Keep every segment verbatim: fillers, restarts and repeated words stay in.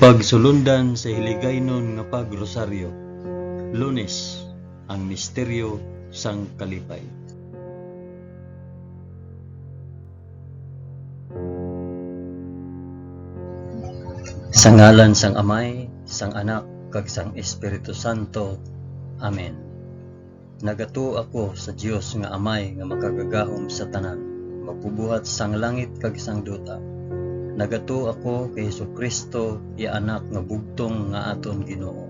Pagsulundan sa Hiligaynon nga Pag-Rosaryo. Lunes, ang misteryo sang kalipay. Sa ngalan sang Amay, sang Anak, kag sang Espiritu Santo. Amen. Nagatuo ako sa Dios nga Amay nga makagagahom sa tanan, magbubuhat sang langit kag sang duta. Nagatuo ako kay Jesu-Cristo, iya Anak nga bugtong nga aton Ginoo.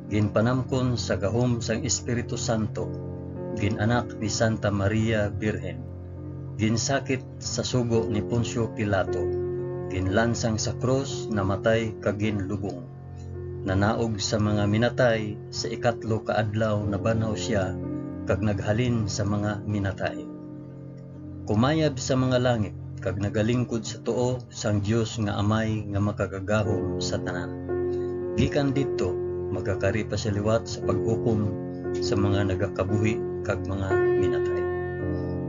Ginpanamkon sa gahom sang Espiritu Santo, gin-anak ni Santa Maria Birhen. Ginsakit sa sugo ni Poncio Pilato, ginlansang sa krus, namatay kag ginlubong. Nanaog sa mga minatay, sa ikatlo ka adlaw nabanhaw sia, kag naghalin sa mga minatay. Kumayab sa mga langit, kag nagalingkod sa tuo sang Dios nga Amay nga makagagahom sa tanan. Gikan didto, magakari pa sia liwat sa paghukom sa mga nagakabuhi kag mga minatay.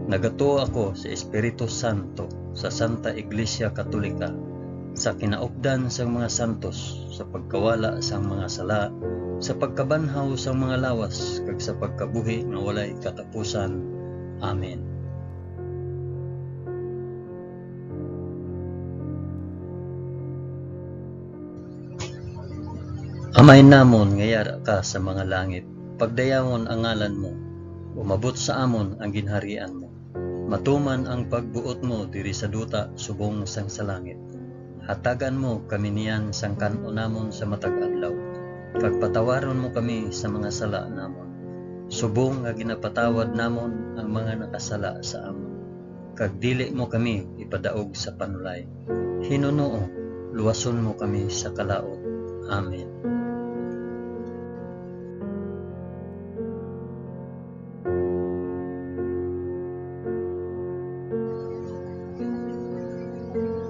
Nagatuo ako sa Espiritu Santo, sa Santa Iglesia Katolika, sa kinaupdan sang mga santos, sa pagkawala sang mga sala, sa pagkabanhaw sang mga lawas, kag sa pagkabuhi nga walay katapusan. Amen. Amay namon nga yara ka sa mga langit, pagdayawon ang ngalan mo, umabot sa amon ang ginharian mo. Matuman ang pagbuot mo diri sa duta subong sang sa langit. Hatagan mo kami niyan sang kan-on namon sa matag adlaw, kag patawaron mo kami sa mga sala namon, subong nga ginapatawad namon ang mga nakasala sa amon. Kag dili mo kami ipadaog sa panulay. Hinunoo, luwason mo kami sa kalaut. Amen.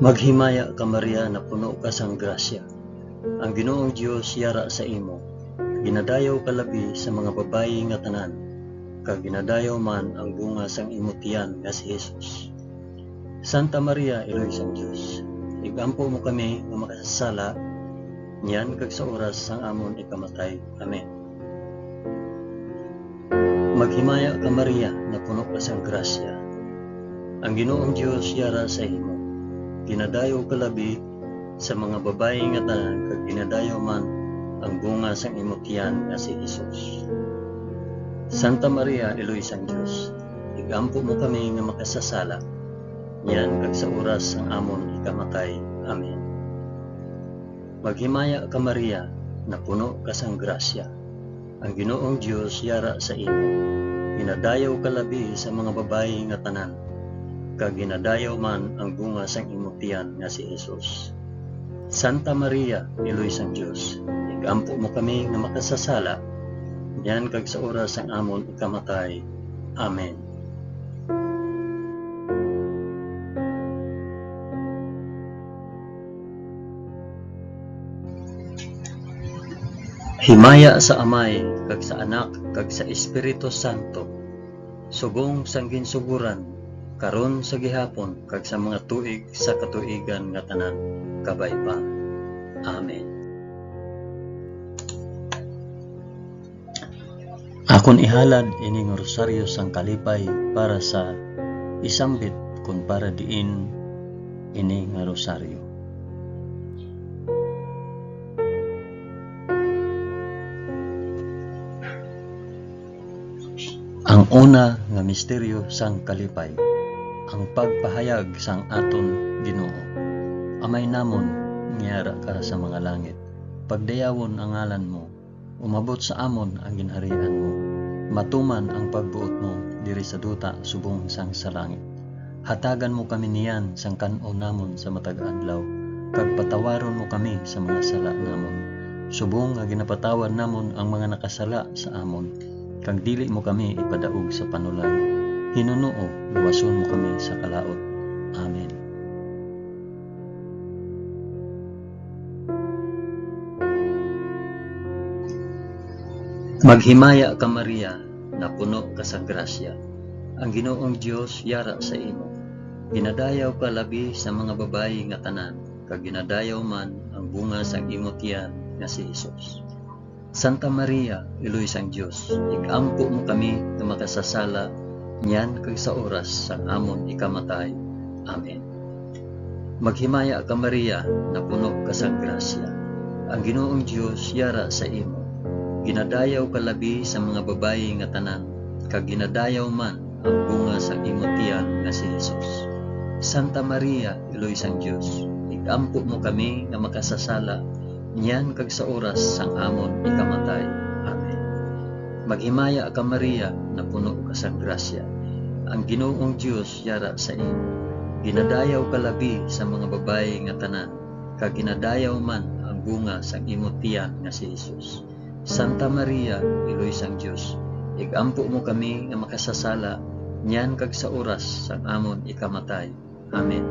Maghimaya ka, Maria, napuno ka sang grasya. Ang Ginoong Dios yara sa imo. Ginadayaw ka labi sa mga babayi nga tanan, kag ginadayaw man ang bunga sang imo tiyan nga si Jesus. Santa Maria, Iloy sang Dios, ig-ampo mo kami nga makasasala, niyan kag sa oras sang amon ikamatay. Amen. Maghimaya ka, Maria, napuno ka sang grasya. Ang Ginoong Dios yara sa imo. Ginadayaw ka labi sa mga babayi nga tanan, kag ginadayaw man ang bunga sang imo tiyan nga si Jesus. Santa Maria, Iloy sang Dios, ig-ampo mo kami nga makasasala, niyan kag sa oras sang amon ikamatay. Amen. Maghimaya ka, Maria, napuno ka sang grasya. Ang Ginoong Dios yara sa imo. Ginadayaw ka labi sa mga babayi nga tanan, kag ginadayaw man ang bunga sang imo tiyan nga si Jesus. Santa Maria, Iloy sang Dios, ig-ampo mo kami nga makasasala, niyan kag sa oras sang amon ikamatay. Amen. Himaya sa Amay, kag sa Anak, kag sa Espiritu Santo, subong sang ginsugoran, karon, sa gihapon, kag sa mga tuig sa katuigan nga tanan. Kabay pa. Amen. Akon ihalad ini nga rosaryo sang kalipay para sa isambit kon para diin ini nga rosaryo. Ang una nga misteryo sang kalipay, ang pagpahayag sang aton Ginoo. Amay namon nga yara ka sa mga langit, pagdayawon ang ngalan mo. Umabot sa amon ang ginharian mo. Matuman ang pagbuot mo diri sa duta subong sang sa langit. Hatagan mo kami niyan sang kan-on namon sa matag adlaw, kag patawaron mo kami sa mga sala namon, subong nga ginapatawad namon ang mga nakasala sa amon, kag dili mo kami ipadaog sa panulay. Hinunoo, luwason mo kami sa kalaut. Amen. Maghimaya ka, Maria, napuno ka sang grasya. Ang Ginoong Dios yara sa imo. Ginadayaw ka labi sa mga babayi nga tanan, kag ginadayaw man ang bunga sang imo tiyan nga si Jesus. Santa Maria, Iloy sang Dios, ig-ampo mo kami nga makasasala niyan kag sa oras sang amon ikamatay. Amen. Maghimaya ka, Maria, napuno ka sang grasya. Ang Ginoong Dios yara sa imo. Ginadayaw ka labi sa mga babayi nga tanan, kag ginadayaw man ang bunga sang imo tiyan nga si Jesus. Santa Maria, Iloy sang Dios, ig-ampo mo kami nga makasasala niyan kag sa oras sang amon ikamatay. Amen. Maghimaya ka, Maria, napuno ka sang grasya. Ang Ginoong Dios yara sa imo. Ginadayaw ka labi sa mga babayi nga tanan, kag ginadayaw man ang bunga sang imo tiyan nga si Jesus. Santa Maria, Iloy sang Dios, ig-ampo mo kami nga makasasala niyan kag sa oras sang amon ikamatay. Amen.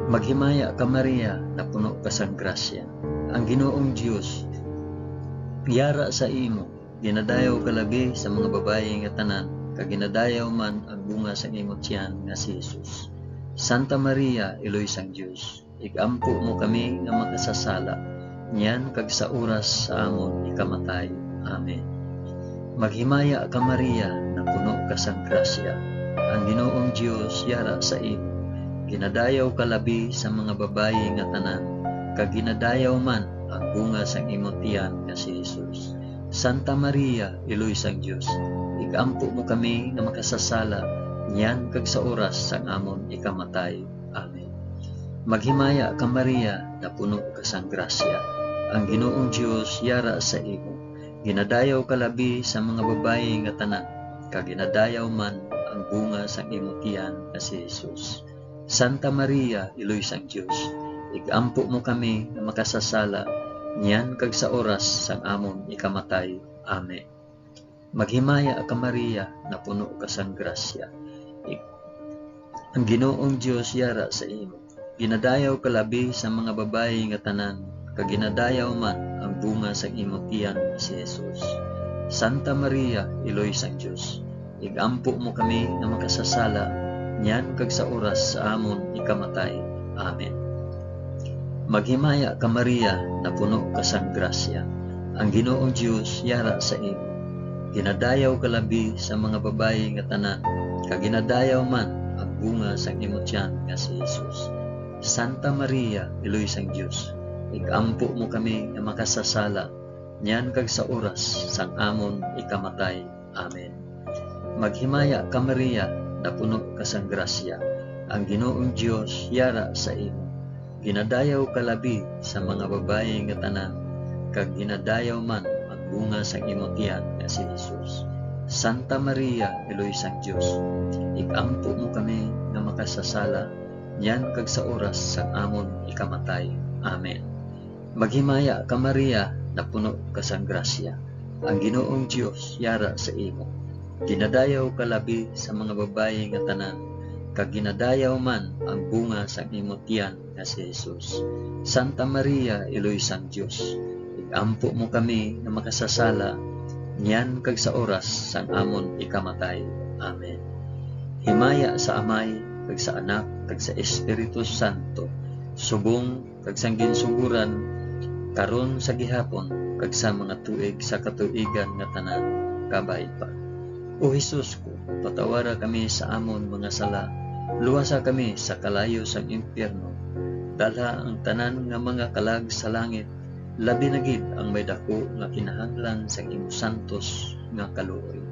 Maghimaya ka, Maria, napuno ka sang grasya. Ang Ginoong Dios yara sa imo. Ginadayaw ka labi sa mga babayi nga tanan, kag ginadayaw man ang bunga sang imo tiyan nga si Jesus. Santa Maria, Iloy sang Dios, ig-ampo mo kami nga makasasala, niyan kag sa oras sa amon ikamatay. Amen. Maghimaya ka, Maria, napuno ka sang grasya. Ang Ginoong Dios yara sa imo. Ginadayaw ka labi sa mga babayi nga tanan, kag ginadayaw man ang bunga sang imo tiyan nga si Jesus. Santa Maria, Iloy sang Dios, ig-ampo mo kami nga makasasala, niyan kag sa oras sang amon ikamatay. Amen. Maghimaya ka, Maria, napuno ka sang grasya. Ang Ginoong Dios yara sa imo. Ginadayaw ka labi sa mga babayi nga tanan, kag ginadayaw man ang bunga sang imo tiyan nga si Jesus. Santa Maria, Iloy sang Dios, ig-ampo mo kami nga makasasala, niyan kag sa oras sang amon ikamatay. Amen. Maghimaya ka, Maria, napuno ka sang grasya. Ig-, ang Ginoong Dios yara sa imo. Ginadayaw ka labi sa mga babayi nga tanan, kag ginadayaw man ang bunga sang imo tiyan nga si Jesus. Santa Maria, Iloy sang Dios, ig-ampo mo kami nga makasasala, niyan kag sa oras sa amon ikamatay. Amen. Maghimaya ka, Maria, napuno ka sang grasya. Ang Ginoong Dios yara sa imo. Ginadayaw ka labi sa mga babayi nga tanan, kag ginadayaw man ang bunga sang imo tiyan nga si Jesus. Santa Maria, Iloy sang Dios, ig-ampo mo kami nga makasasala, niyan kag sa oras sang amon ikamatay. Amen. Maghimaya ka, Maria, napuno ka sang grasya. Ang Ginoong Dios yara sa imo. Ginadayaw ka labi sa mga babayi nga tanan, kag ginadayaw man ang bunga sang imo tiyan nga si Jesus. Santa Maria, Iloy sang Dios, ig-ampo mo kami nga makasasala, niyan kag sa oras sang amon ikamatay. Amen. Maghimaya ka, Maria, napuno ka sang grasya. Ang Ginoong Dios yara sa imo. Ginadayaw ka labi sa mga babayi nga tanan, kag ginadayaw man ang bunga sang imo tiyan nga si Jesus. Santa Maria, Iloy sang Dios, ig-ampo mo kami nga makasasala, niyan kag sa oras sang amon ikamatay. Amen. Himaya sa Amay, kag sa Anak, kag sa Espiritu Santo, subong kag sang ginsugoran, karon, sa gihapon, kag sa mga tuig sa katuigan nga tanan. Kabay pa. O Jesus ko, patawara kami sa amon mga sala, luwasa kami sa kalayo sang impyerno, dalha ang tanan nga mga kalag sa langit, labi na gid ang may daku nga kinahanglan sang imo santos nga kaluoy.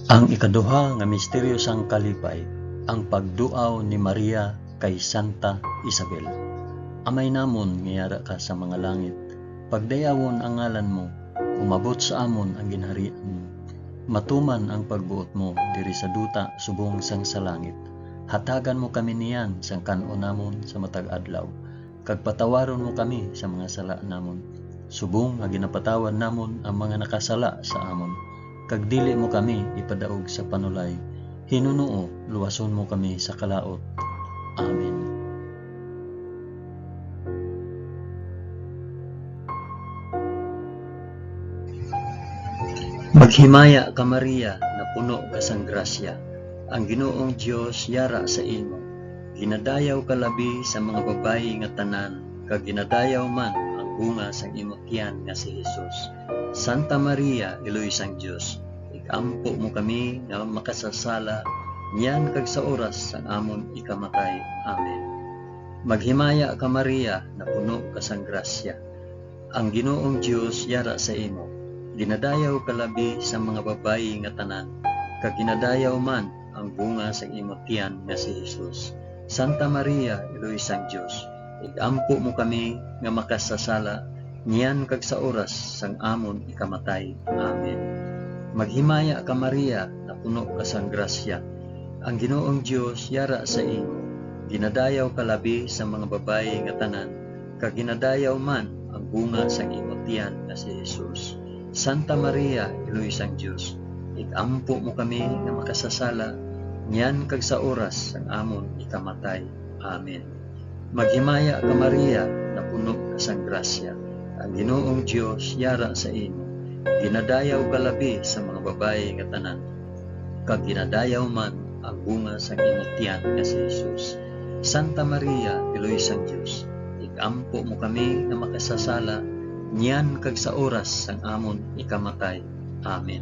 Ang ikaduha nga misteryo sang kalipay, ang pagduaw ni Maria kay Santa Isabel. Amay namon nga yara ka sa mga langit, pagdayawon ang ngalan mo, umabot sa amon ang ginharian mo. Matuman ang pagbuot mo diri sa duta subong sang sa langit. Hatagan mo kami niyan sang kan-on namon sa matag adlaw, kag patawaron mo kami sa mga sala namon, subong nga ginapatawad namon ang mga nakasala sa amon, kag dili mo kami ipadaog sa panulay. Hinunoo, luwason mo kami sa kalaut. Amen. Maghimaya ka, Maria, nga puno ka sang grasya, ang Ginoong Dios yara sa imo. Ginadayaw ka labi sa mga babayi nga tanan, kag ginadayaw man ang bunga sang imo tiyan nga si Jesus. Santa Maria, Iloy sang Dios, ig-ampo mo kami nga makasasala, niyan kag sa oras sang amon ikamatay. Amen. Maghimaya ka, Maria, nga puno ka sang grasya, ang Ginoong Dios yara sa imo. Ginadayaw ka labi sa mga babayi nga tanan, kag ginadayaw man ang bunga sang imo tiyan nga si Jesus. Santa Maria, Iloy sang Dios, ig-ampo mo kami nga makasasala, niyan kag sa oras sang amon ikamatay. Amen. Maghimaya ka, Maria, nga puno ka sang grasya, ang Ginoong Dios yara sa imo. Ginadayaw ka labi sa mga babayi nga tanan, kag ginadayaw man ang bunga sang imo tiyan nga si Jesus. Santa Maria, Iloy sang Dios, ig-ampo mo kami nga makasasala, niyan kag sa oras sang amon ikamatay. Amen. Maghimaya ka, Maria, nga puno ka sang grasya, ang Ginoong Dios yara sa imo. Ginadayaw ka labi sa mga babayi nga tanan, kag ginadayaw man ang bunga sang imo tiyan nga si Jesus. Santa Maria, Iloy sang Dios, ig-ampo mo kami nga makasasala, niyan kag sa oras sang amon ikamatay. Amen.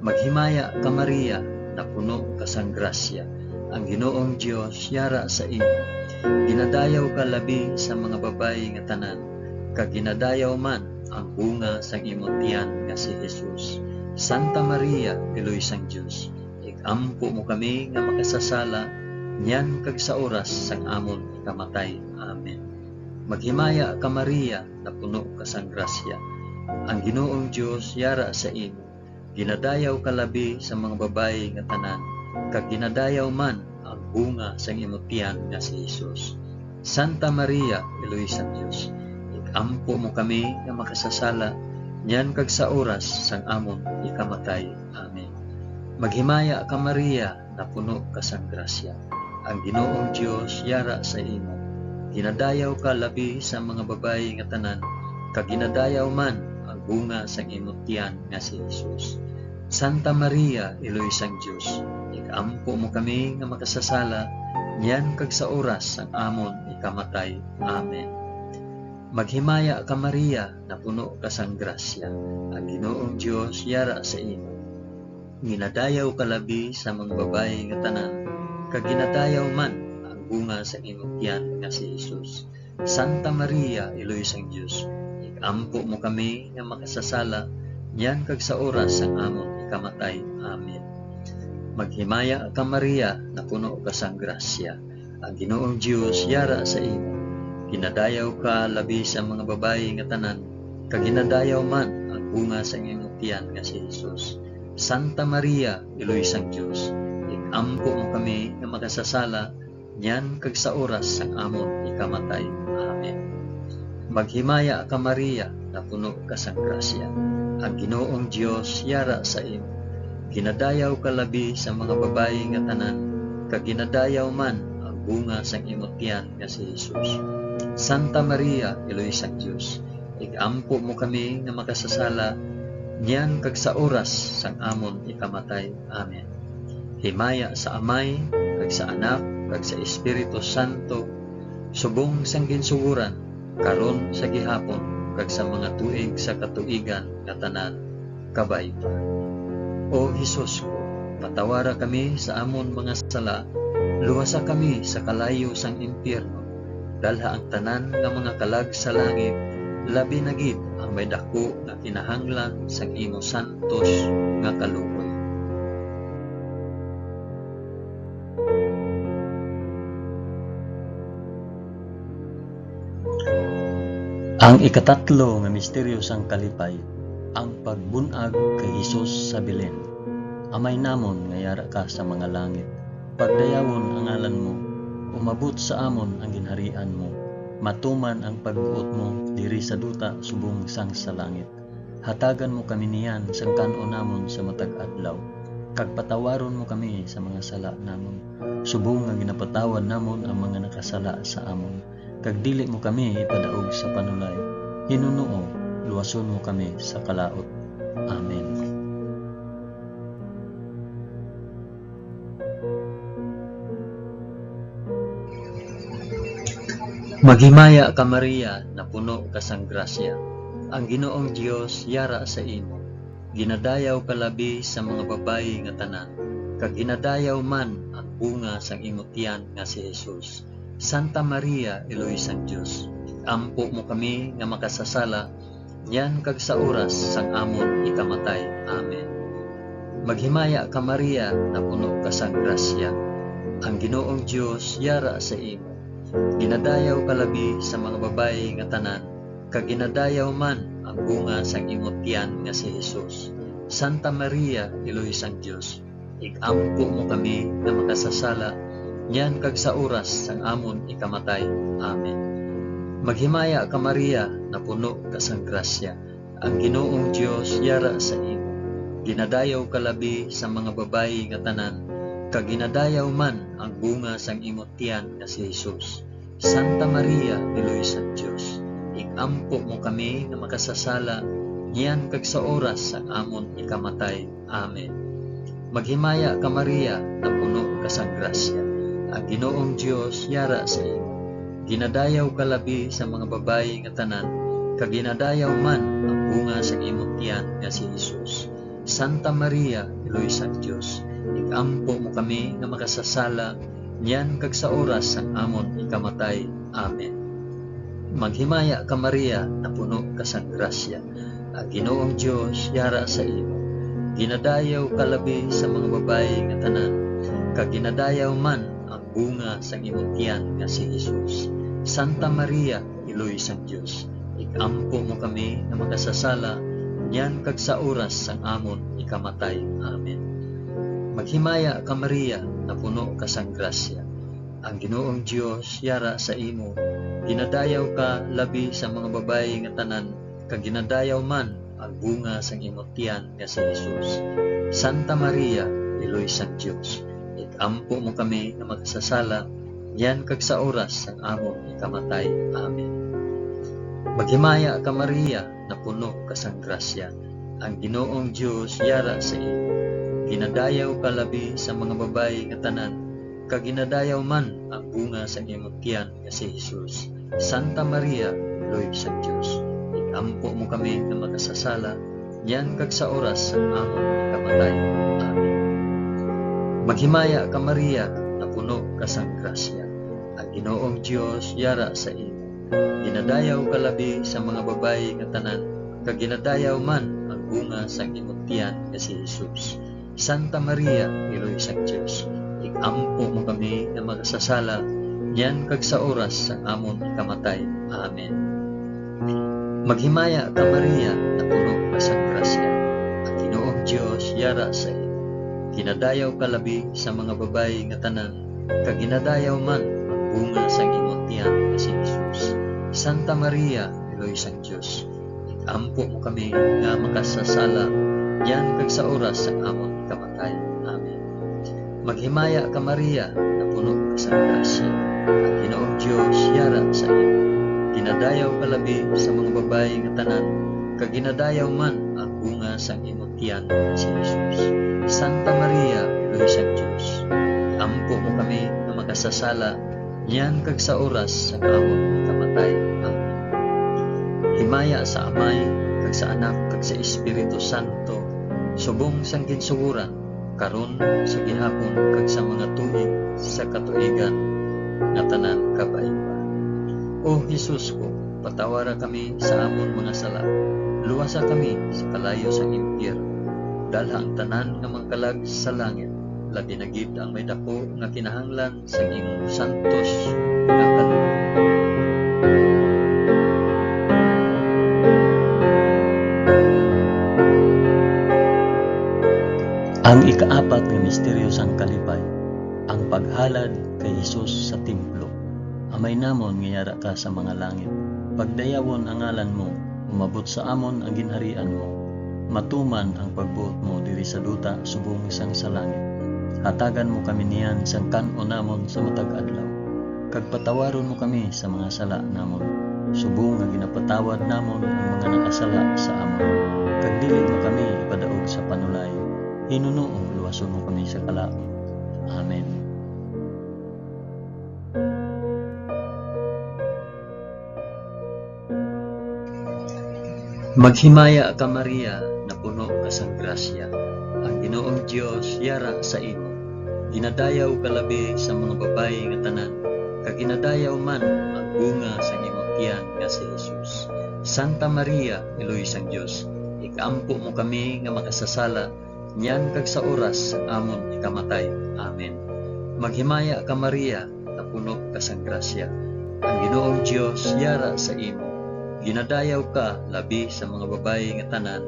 Maghimaya ka, Maria, nga puno ka sang grasya, ang Ginoong Dios yara sa imo. Ginadayaw ka labi sa mga babayi nga tanan, kag ginadayaw man ang bunga sang imo tiyan nga si Jesus. Santa Maria, Iloy sang Dios, ig-ampo mo kami nga makasasala, niyan kag sa oras sang amon ikamatay. Amen. Maghimaya ka, Maria, nga puno ka sang grasya, ang Ginoong Dios yara sa imo. Ginadayaw ka labi sa mga babayi nga tanan, kag ginadayaw man ang bunga sang imo tiyan nga si Jesus. Santa Maria, Iloy sang Dios, ig-ampo mo kami nga makasasala, niyan kag sa oras sang amon ikamatay. Amen. Maghimaya ka, Maria, nga puno ka sang grasya, ang Ginoong Dios yara sa imo. Ginadayaw ka labi sa mga babayi nga tanan, kag ginadayaw man ang bunga sang imo tiyan nga si Jesus. Santa Maria, Iloy sang Dios, ig-ampo mo kami nga makasasala, niyan kag sa oras sang amon ikamatay. Amen. Maghimaya ka, Maria, nga puno ka sang grasya, ang Ginoong Dios yara sa imo. Ginadayaw ka labi sa mga babayi nga tanan, kag ginadayaw man ang bunga sang imong tiyan nga si Jesus. Santa Maria, Iloy sang Dios, ig-ampo mo kami nga makasasala, niyan kag sa oras sang amon ikamatay. Amen. Maghimaya ka, Maria, nga puno ka sang grasya, ang Ginoong Dios yara sa imo. Ginadayaw ka labi sa mga babayi nga tanan, kag ginadayaw man ang bunga sang imong tiyan nga si Jesus. Santa Maria, Iloy sang Dios, ig-ampo mo kami nga makasasala, niyan kag sa oras sang amon ikamatay. Amen. Maghimaya ka, Maria, nga puno ka sang grasya, ang Ginoong Dios yara sa imo. Ginadayaw ka labi sa mga babayi nga tanan, kag ginadayaw man ang bunga sang imo tiyan nga si Jesus. Santa Maria, Iloy sang Dios, ig-ampo mo kami nga makasasala, niyan kag sa oras sang amon ikamatay. Amen. Himaya sa Amay, kag sa Anak, kag sa Espiritu Santo, subong sang ginsugoran, karon, sa gihapon, kag sa mga tuig sa katuigan nga tanan. Kabay pa. O Jesus ko, patawara kami sa amon mga sala, luwasa kami sa kalayo sang impyerno, dalha ang tanan nga mga kalag sa langit, labi na gid ang may daku nga kinahanglan sang imo santos nga kaluoy. Ang ikatatlo nga misteryo sang kalipay, ang pagbun-ag kay Jesus sa Belen. Amay namon nga yara ka sa mga langit, pagdayawon ang ngalan mo, umabot sa amon ang ginharian mo, matuman ang pagbuot mo diri sa duta subong sang sa langit. Hatagan mo kami niyan sang kan-on namon sa matag adlaw, kag patawaron mo kami sa mga sala namon, subong nga ginapatawad namon ang mga nakasala sa amon, kag dili mo kami ipadaog sa panulay. Hinunoo, luwason mo kami sa kalaut. Amen. Maghimaya ka, Maria, napuno ka sang grasya. Ang Ginoong Dios yara sa imo. Ginadayaw ka labi sa mga babayi nga tanan, kag ginadayaw man ang bunga sang imo tiyan nga si Jesus. Santa Maria, Iloy sang Dios, ig-ampo mo kami nga makasasala, niyan kag sa oras sang amon ikamatay. Amen. Maghimaya ka, Maria, napuno ka sang grasya. Ang Ginoong Dios yara sa imo. Ginadayaw ka labi sa mga babayi nga tanan, kag ginadayaw man ang bunga sang imo tiyan nga si Jesus. Santa Maria, Iloy sang Dios, ig-ampo mo kami nga makasasala, niyan kag sa oras sang amon ikamatay. Amen. Maghimaya ka, Maria, napuno ka sang grasya. Ang Ginoong Dios yara sa imo. Ginadayaw ka labi sa mga babayi nga tanan, kag ginadayaw man ang bunga sang imo tiyan nga si Jesus. Santa Maria, Iloy sang Dios, ig-ampo mo kami nga makasasala, niyan kag sa oras sang amon ikamatay. Amen. Maghimaya ka, Maria, napuno ka sang grasya. Ang Ginoong Dios yara sa imo. Ginadayaw ka labi sa mga babayi nga tanan, kag ginadayaw man ang bunga sang imo tiyan nga si Jesus. Santa Maria, Iloy sang Dios, ig-ampo mo kami nga makasasala, niyan kag sa oras sang amon ikamatay. Amen. Maghimaya ka, Maria, napuno ka sang grasya. Ang Ginoong Dios yara sa imo. Ginadayaw ka labi sa mga babayi nga tanan, kag ginadayaw man ang bunga sang imo tiyan nga si Jesus. Santa Maria, Iloy sang Dios, ig-ampo mo kami nga makasasala, niyan kag sa oras sang amon ikamatay. Amen. Maghimaya ka, Maria, napuno ka sang grasya. Ang Ginoong Dios yara sa imo. Ginadayaw ka labi sa mga babayi nga tanan, kag ginadayaw man ang bunga sang imo tiyan nga si Jesus. Santa Maria, Iloy sang Dios, ig-ampo mo kami nga makasasala, niyan kag sa oras sang amon ikamatay. Amen. Maghimaya ka, Maria, napuno ka sang grasya. Ang Ginoong Dios yara sa imo. Ginadayaw ka labi sa mga babayi nga tanan, kag ginadayaw man ang bunga sang imo tiyan nga si Jesus. Santa Maria, Iloy sang Dios, ig-ampo mo kami nga makasasala, niyan kag sa oras sang amon kamatay. Amen. Maghimaya ka, Maria, napuno ka sang grasya. Ang Ginoong Dios yara sa imo. Ginadayaw ka labi sa mga babayi nga tanan, kag ginadayaw man ang bunga sang imo tiyan nga si Jesus. Santa Maria, Iloy sang Dios, ig-ampo mo kami nga makasasala, niyan kag sa oras sang amon kamatay. Amen. Maghimaya ka, Maria, napuno ka sang grasya. Ang Ginoong Dios yara sa imo. Ginadayaw ka labi sa mga babayi nga tanan, kag ginadayaw man ang bunga sang imo tiyan nga si Jesus. Santa Maria, Iloy sang Dios, ig-ampo mo kami nga makasasala, niyan kag sa oras sang amon kamatay. Amen. Maghimaya ka, Maria, napuno ka sang grasya. Ang Ginoong Dios yara sa imo. Ginadayaw ka labi sa mga babayi nga tanan, kag ginadayaw man ang bunga sang imo tiyan nga si Jesus. Santa Maria, Iloy sang Dios, ampo mo kami nga makasasala, niyan kag sa oras sang amon kamatay. Amen. Himaya sa Amay, kag sa Anak, kag sa Espiritu Santo, subong sang ginsugoran, karon, sa gihapon, kag sa mga tuig sa katuigan nga tanan. Kabay pa. O Jesus ko, patawara kami sa amon mga sala, luwasa kami sa kalayo sang impyerno, dalha ang tanan nga mga kalag sa langit, labi na gid ang may daku nga kinahanglan sang imong santos nga kalooban. Ang ikaapat nga misteryo sang kalipay, ang paghalad kay Jesus sa templo. Amay namon nga yara ka sa mga langit, pagdayawon ang ngalan mo, umabot sa amon ang ginharian mo, matuman ang pagbuot mo diri sa duta subong sang sa langit. Hatagan mo kami niyan sang kan-on namon sa matag adlaw, kag patawaron mo kami sa mga sala namon, subong nga ginapatawad namon ang mga nakasala sa amon, kag dili mo kami ipadaog sa panulay, hinunoo luwason mo kami sa kalaut. Amen. Maghimaya ka, Maria, napuno ka sang grasya. Ang Ginoong Dios yara sa imo. Ginadayaw ka labi sa mga babayi nga tanan, kag ginadayaw man ang bunga sang imong tiyan nga si Jesus. Santa Maria, Iloy sang Dios, ig-ampo mo kami nga makasasala, niyan kag sa oras sang amon ikamatay. Amen. Maghimaya ka, Maria, napuno ka sang grasya. Ang Ginoong Dios yara sa imo. Ginadayaw ka labi sa mga babayi nga tanan,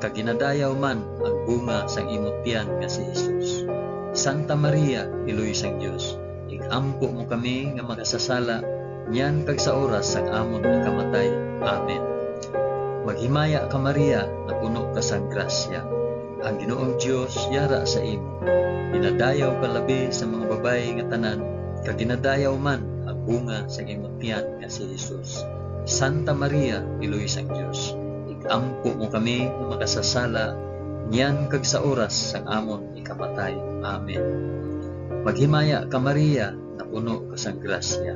kag ginadayaw man ang bunga sang imo tiyan nga si Jesus. Santa Maria, Iloy sang Dios, ig-ampo mo kami nga makasasala, niyan kag sa oras sang amon ikamatay. Amen. Maghimaya ka, Maria, napuno ka sang grasya. Ang Ginoong Dios yara sa imo. Ginadayaw ka labi sa mga babayi nga tanan, kag ginadayaw man ang bunga sang imo tiyan nga si Jesus. Santa Maria, Iloy sang Dios, ig-ampo mo kami nga makasasala, niyan kag sa oras sang amon ikamatay. Amen. Maghimaya ka, Maria, napuno ka sang grasya.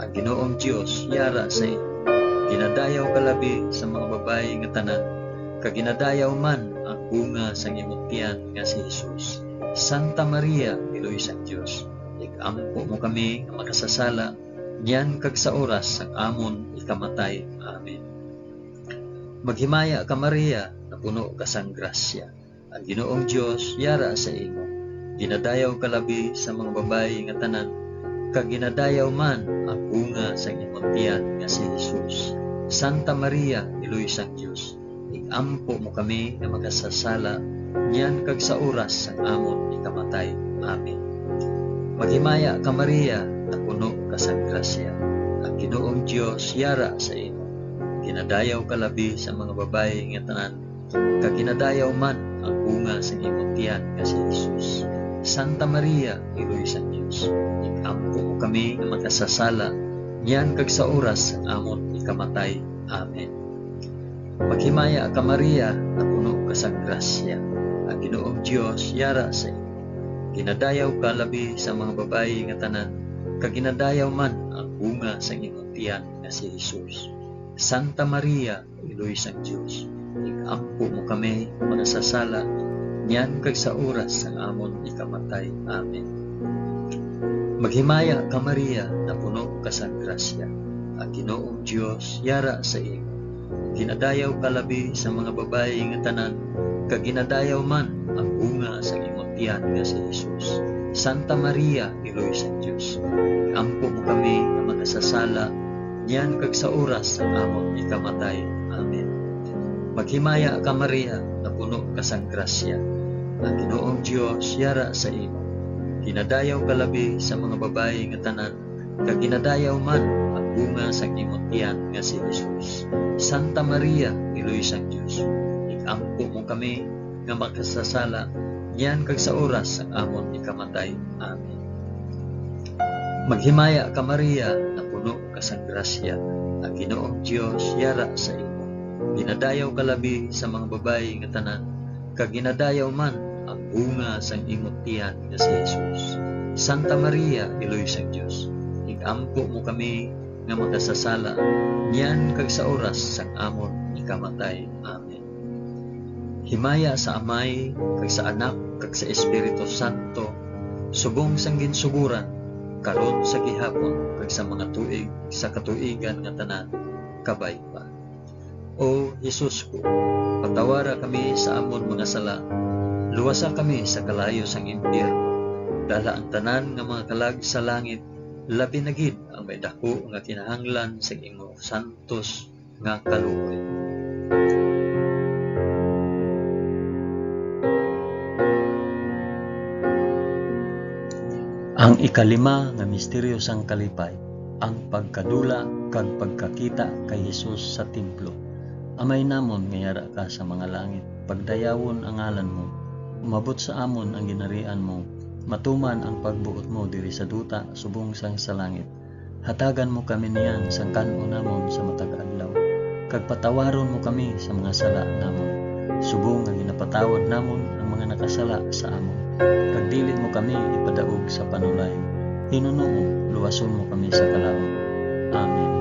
Ang Ginoong Dios yara sa imo. Ginadayaw ka labi sa mga babayi nga tanan, kag ginadayaw man ang bunga sang imong tiyan nga si Jesus. Santa Maria, Iloy sang Dios, ig-ampo mo kami nga makasasala, niyan kag sa oras sang amon ikamatay. Amen. Maghimaya ka, Maria, napuno ka sang grasya. Ang Ginoong Dios yara sa imo. Ginadayaw ka labi sa mga babayi nga tanan, kag ginadayaw man ang bunga sang imong tiyan nga si Jesus. Santa Maria, Iloy sang Dios, ig-ampo mo kami nga makasasala, niyan kag sa oras sang amon ikamatay. Amen. Maghimaya ka, Maria, napuno ka sang grasya. Ang Ginoong Dios yara sa imo. Ginadayaw ka labi sa mga babayi nga tanan, kag ginadayaw man ang bunga sang imong tiyan nga si Jesus. Santa Maria, Iloy sang Dios, ig-ampo mo kami nga makasasala, niyan kag sa oras sang amon ikamatay. Amen. Maghimaya ka, Maria, napuno ka sang grasya. Ang Ginoong Dios yara sa imo. Ginadayaw ka labi sa mga babayi nga tanan, kag ginadayaw man ang bunga sang imong tiyan nga si Jesus. Santa Maria, Iloy sang Dios, ig-ampo mo kami nga makasasala, niyan kag sa oras sang amon ikamatay. Amen. Maghimaya ka, Maria, napuno ka sang grasya. Ang Ginoong Dios yara sa imo. Ginadayaw ka labi sa mga babayi nga tanan, kag ginadayaw man ang bunga sang imong tiyan nga si Jesus. Santa Maria, Iloy sang Dios, ig-ampo mo kami nga makasasala, niyan kag sa oras sang amon ikamatay. Amen. Maghimaya ka, Maria, napuno ka sang grasya. Ang Ginoong Dios yara sa imo. Ginadayaw ka labi sa mga babayi nga tanan, kag ginadayaw man ang bunga sang imong tiyan nga si Jesus. Santa Maria, Iloy sang Dios, ig-ampo mo kami nga makasasala, niyan kag sa oras sang amon ikamatay. Amen. Maghimaya ka, Maria, napuno ka sang grasya, ang Ginoong Dios yara sa imo. Ginadayaw ka labi sa mga babayi nga tanan, kag ginadayaw man ang bunga sang imong tiyan nga si Jesus. Santa Maria, Iloy sang Dios, ig-ampo mo kami nga makasasala, niyan kag sa oras sang amon ikamatay. Amen. Himaya sa Amay, kag sa Anak, kag sa Espiritu Santo, subong sang ginsugoran, karon, sa gihapon, kag sa mga tuig sa katuigan nga tanan. Kabay pa. O Jesus ko, patawara kami sa amon mga sala, luwasa kami sa kalayo sang impyerno, dala ang tanan nga mga kalag sa langit, labi na gid ang may daku nga kinahanglan sang imo santos nga kaluoy. Ang ikalima nga misteryo sang kalipay, ang pagkadula kag pagkakita kay Jesus sa templo. Amay namon nga yara ka sa mga langit, pagdayawon ang ngalan mo. Umabot sa amon ang ginharian mo. Matuman ang pagbuot mo diri sa duta subong sang sa langit. Hatagan mo kami niyan sang kan-on namon sa matag adlaw, kag patawaron mo kami sa mga sala namon, subong nga ginapatawad namon ang mga nakasala sa amon. Kag dili mo kami ipadaog sa panulay. Hinunoo, luwason mo kami sa kalaut. Amen.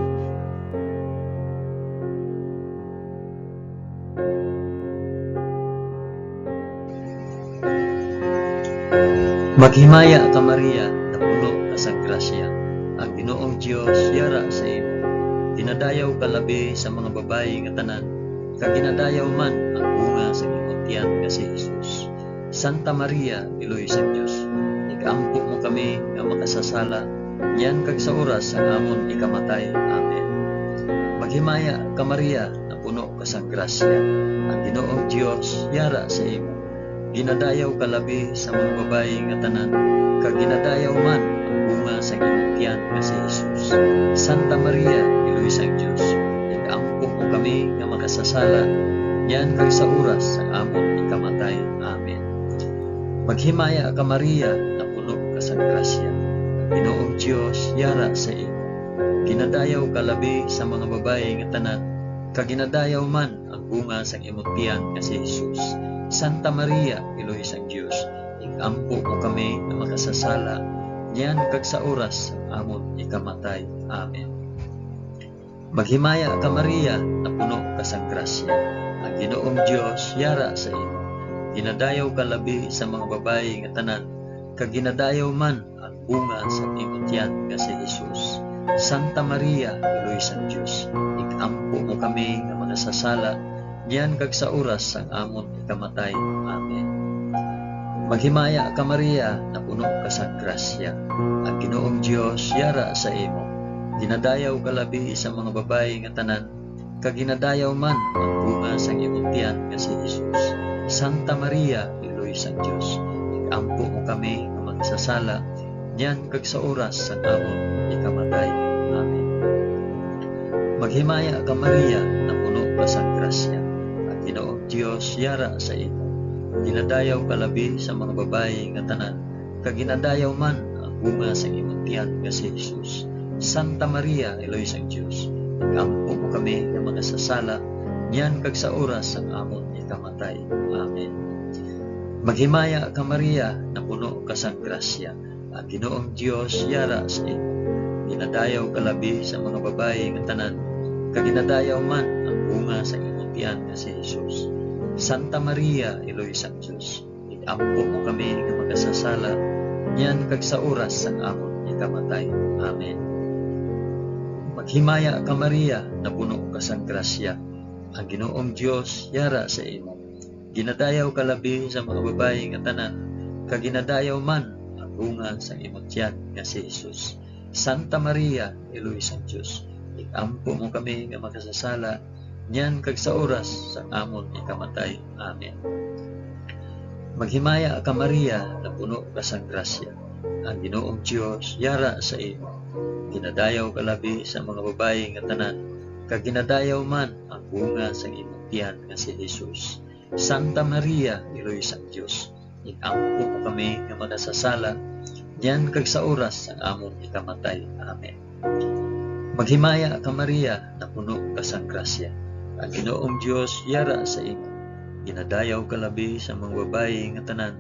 Maghimaya ka, Maria, napuno ka sang grasya. Ang Ginoong Dios yara sa imo. Ginadayaw ka labi sa mga babayi nga tanan, kag ginadayaw man ang bunga sang imong tiyan nga si Jesus. Santa Maria, Iloy sang Dios, ig-ampo mo kami nga makasasala, niyan kag sa oras sang amon ikamatay. Amen. Maghimaya ka, Maria, napuno ka sang grasya. Ang Ginoong Dios yara sa imo. Ginadayaw ka labi sa mga babayi nga tanan, kag ginadayaw man ang bunga sang imong tiyan nga si Jesus. Santa Maria, Iloy sang Dios, ig-ampo mo kami nga makasasala, niyan kag sa oras sang amon ikamatay. Amen. Maghimaya ka, Maria, napuno ka sang grasya. Ang Ginoong Dios yara sa imo. Ginadayaw ka labi sa mga babayi nga tanan, kag ginadayaw man ang bunga sang imong tiyan nga si Jesus. Santa Maria, Iloy sang Dios, ig-ampo mo kami nga makasasala, niyan kag sa oras sang amon ikamatay. Amen. Maghimaya ka, Maria, napuno ka sang grasya. Ang Ginoong Dios yara sa imo. Ginadayaw ka labi sa mga babayi nga tanan, kag ginadayaw man ang bunga sang imong tiyan nga si Jesus. Santa Maria, Iloy sang Dios, ig-ampo mo kami nga makasasala, niyan kag sa oras sang amon ikamatay. Amen. Maghimaya ka, Maria, napuno ka sang grasya. Ang Ginoong Dios yara sa imo. Ginadayaw ka labi sa mga babayi nga tanan, kag ginadayaw man ang bunga sang imong tiyan nga si Jesus. Santa Maria, Iloy sang Dios, ig-ampo mo kami nga makasasala, niyan kag sa oras sang amon ikamatay. Amen. Maghimaya ka, Maria, napuno ka sang grasya. Ang Ginoong Dios yara sa imo. Ginadayaw ka labi sa mga babayi nga tanan, kag ginadayaw man ang bunga sang imong tiyan nga si Jesus. Santa Maria, Iloy sang Dios, ig-ampo mo kami nga makasasala, niyan kag sa oras sang amon ikamatay. Amen. Maghimaya ka, Maria, napuno ka sang grasya. Ang Ginoong Dios yara sa imo. Ginadayaw ka labi sa mga babayi nga tanan, kag ginadayaw man ang bunga sang imong tiyan nga si Jesus. Santa Maria, Iloy sang Dios, ig-ampo mo kami nga makasasala, niyan kag sa oras sang amon ikamatay. Amen. Maghimaya ka, Maria, napuno ka sang grasya. Ang Ginoong Dios yara sa imo. Ginadayaw ka labi sa mga babayi nga tanan, kag ginadayaw man ang bunga sang imong tiyan nga si Jesus. Santa Maria, Iloy sang Dios, ig-ampo mo kami nga makasasala, niyan kag sa oras sang amon ikamatay. Amen. Maghimaya ka, Maria, napuno ka sang grasya. Ang Ginoong Dios yara sa imo. Ginadayaw ka labi sa mga babayi nga tanan, kag ginadayaw man ang bunga sang imong tiyan nga si Jesus. Santa Maria, Iloy sang Dios, ig-ampo mo kami nga makasasala, niyan kag sa oras sang amon ikamatay. Amen. Maghimaya ka, Maria, napuno ka sang grasya. Ang Ginoong Dios yara sa imo. Ginadayaw ka labi sa mga babayi nga tanan,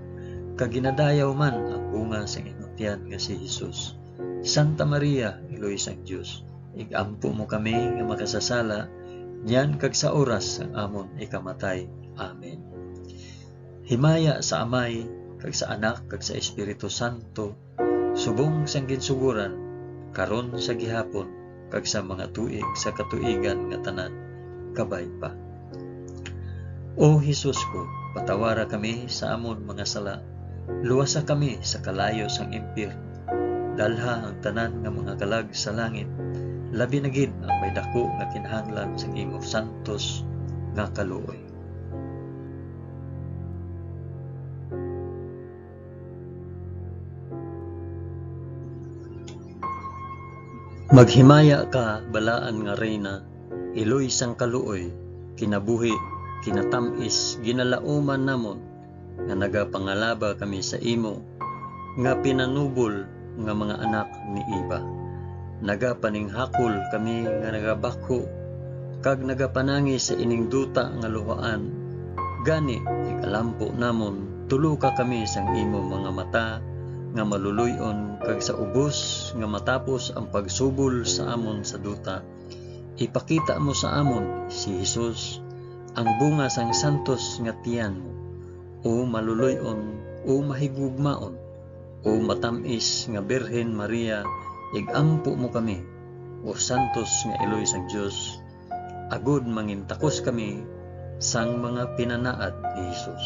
kag ginadayaw man ang bunga sang imong tiyan nga si Jesus. Santa Maria, Iloy sang Dios, ig-ampo mo kami nga makasasala, niyan kag sa oras sang amon ikamatay. Amen. Himaya sa Amay, kag sa Anak, kag sa Espiritu Santo, subong sang ginsugoran, karon, sa gihapon, kag sa mga tuig sa katuigan nga tanan. Kabay pa. O Jesus ko, patawara kami sa amon mga sala, luwasa kami sa kalayo sang impyerno, dalha ang tanan nga mga kalag sa langit, labi na gid ang may daku nga kinahanglan sang imong santos nga kaluoy. Maghimaya ka, balaan nga Reyna, iloy sang kaluoy, kinabuhi, kinatam-is, ginalauman namon, nga nagapangalaba kami sa imo, nga pinanubol nga mga anak ni Eva. Nagapaninghakol kami nga nagabakho kag nagapanangi sa ining duta nga luhaan. Gani, ikalampo namon, tuloka kami sang imo mga mata nga maluloy-on, kag sa ubos nga matapos ang pagsubol sa amon sa duta, ipakita mo sa amon si Jesus, ang bunga sang santos nga tiyan mo, o maluloy-on, o mahigugmaon. O matam-is nga Birhen Maria, ig-ampo mo kami, O santos nga iloy sang Dios, agod mangintakos kami sang mga pinanaad ni Jesus.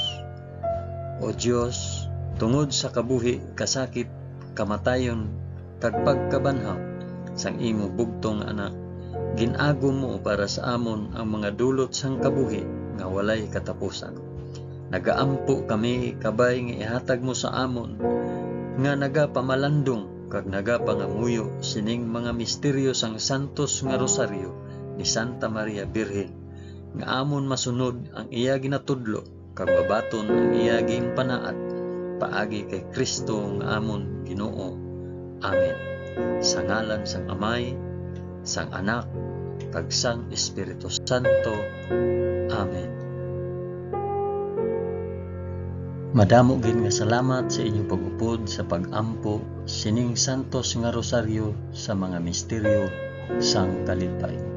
O Dios, tungod sa kabuhi, kasakit, kamatayon, kag pagkabanhaw sang imo bugtong nga Anak, gin-agom mo para sa amon ang mga dulot sang kabuhi nga walay katapusan. Nagaampo kami kabay nga ihatag mo sa amon nga nagapamalandong kag nagapangamuyo sining mga misteryo sang santos nga rosaryo ni Santa Maria Birhen, nga amon masunod ang iya ginatudlo kag mabaton ang iya ginpanaad, paagi kay Cristo nga amon Ginoo. Amen. Sa ngalan sang Amay, sang Anak, kag sang Espiritu Santo. Amen. Madamo gid nga salamat sa inyong pag-upod sa pag-ampo sining santos nga rosaryo sa mga misteryo sang kalimpay.